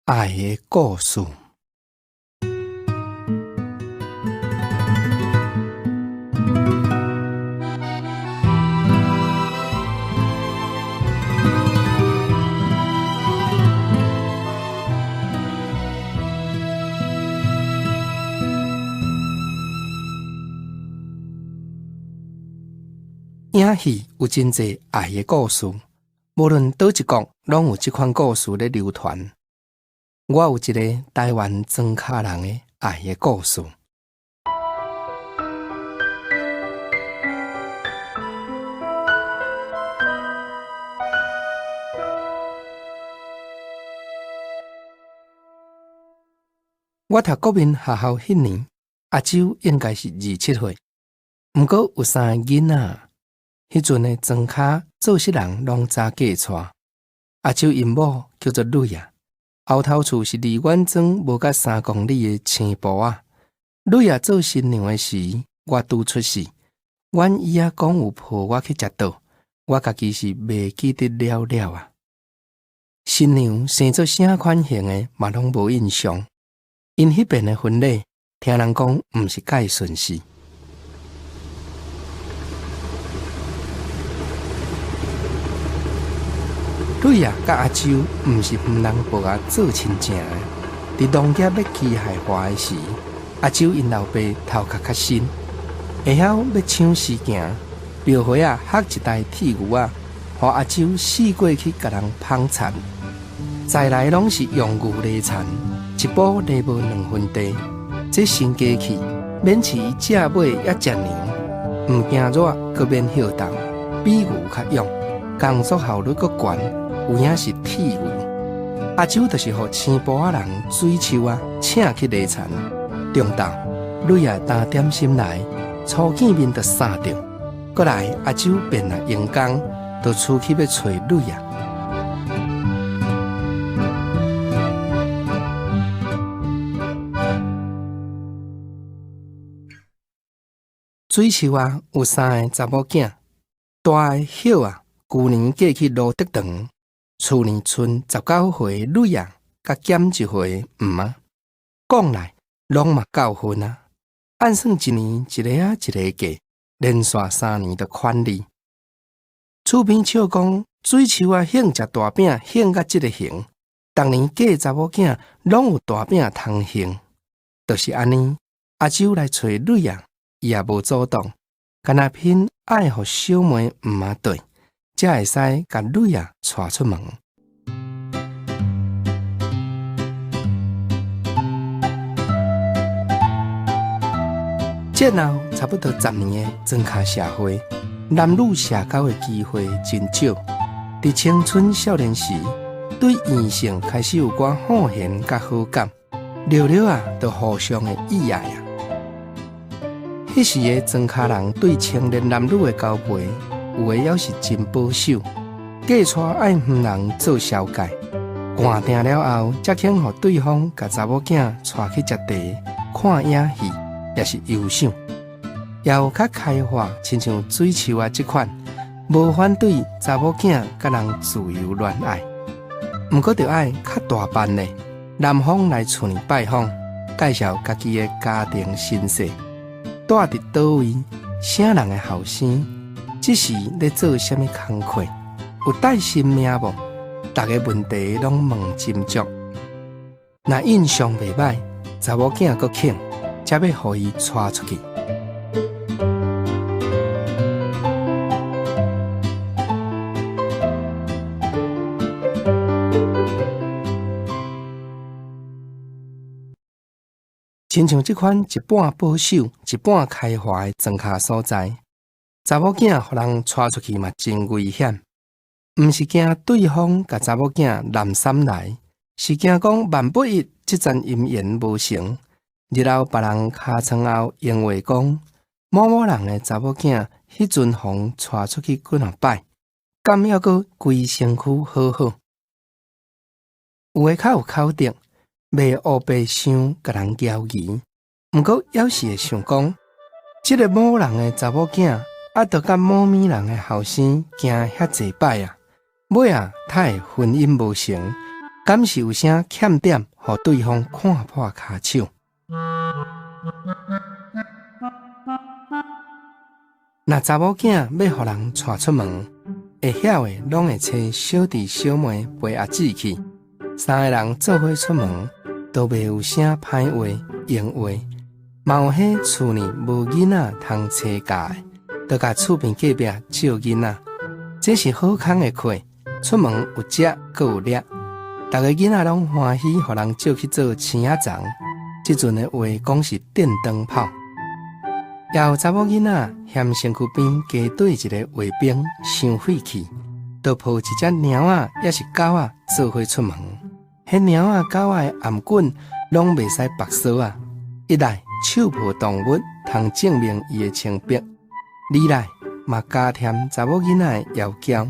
愛的故事。影戲有真濟愛的故事，無論佗一國，攏有這款故事咧流傳。我有一个台灣莊跤人的愛的故事。我讀國民學校彼年，阿周應該是27歲，毋過有三个囡仔。彼陣的莊跤做穡人攏早嫁娶，阿周𪜶某叫做蕊仔。後頭厝是離阮莊無甲3公里的青埔仔。蕊仔做新娘的時，我拄出世。阮姨仔講有抱我去食桌，我家己是袂記得了了啊。新娘生做啥款型的，嘛攏無印象。𪜶彼邊的婚禮，聽人講毋是蓋順序。蕊仔佮阿周毋是遠人埔仔做親情的。佇農業欲機械化的時，阿周𪜶老爸頭殼較新，會曉欲搶時行，廟會仔學一台鐵牛仔，予阿周四過去共人捧田。在來攏是用牛犁田，一步犁無2分地。這新機器免飼伊食尾抑食糧，毋驚熱，閣免歇動，比牛較勇，工作效率閣懸。有影是鐵牛，阿周就是予青埔仔人水樹仔請去犁田。中晝，蕊仔擔點心來，初見面就捎著。過來，阿周便若閒工，就出去欲揣蕊仔。水樹仔有三个查某囝，大的葉仔，舊年嫁去蘆竹長。厝裡賰19歲蕊仔，佮減1歲毋啊，講來攏嘛夠份啊。按算一年一个仔一个嫁，連續3年就款哩。厝邊笑講水樹仔興食大餅，興甲這个形，逐年嫁查某囝攏有大餅通興，就是按呢。阿周來揣蕊仔，伊也無阻擋，干焦偏愛予小妹毋仔綴。才會使共蕊仔帶出門。戰後差不多10年的莊跤社會，男女社交的機會真少。佇青春少年時，對異性開始有寡好閒佮好感，著著啊，就互相的意愛啊。彼時的莊跤人對青年男女的交配，有的猶是真保守，嫁娶愛遠人做紹介，捾定了後，才肯予對方共查某囝帶去食茶、看影戲，抑是遊賞。也有較開化，親像水樹仔這款，無反對查某囝佮人自由戀愛。毋過著愛較大辦的，男方來厝裡拜訪，介紹家己的家庭身世，住佇佗位，啥人的後生。這時咧做啥物工課？有帶神明無？逐个問題攏問真足。若印象袂䆀，查某囝閣肯，才欲予伊帶出去。親像這款一半保守、一半開化的莊跤所在。查某囝予人帶出去嘛，真危險。毋是驚對方共查某囝濫搧來，是驚講萬不一這層姻緣無成，日後別人尻川後閒話講，某某人的查某囝彼陣予帶出去幾若擺，敢猶閣規身軀好好？有的較有口德，袂烏白想共人交疑，毋過猶是會想講，這个某人的查某囝。啊，都佮某物人的後生行遐濟擺啊，尾仔，才會婚姻無成，敢是有啥欠點，予對方看破跤手？若查某囝欲予人帶出門，會曉的攏會揣小弟小妹陪阿姊去。三个人做伙出門，都袂有啥歹話、閒話。嘛有彼厝裡無囡仔通揣教的，就共厝邊隔壁借囡仔。這是好康的契，出門有食閣有掠，逐个囡仔攏歡喜，予人借去做生仔欉。這陣的話講是電燈泡。也有查某囡仔嫌身軀邊街對一个衛兵傷費氣，就抱一隻貓仔抑是狗仔做伙出門。彼貓仔狗仔的頷頸攏袂使縛索仔，一來手抱動物通證明伊的清白，二來嘛加添查某囡仔的妖嬌。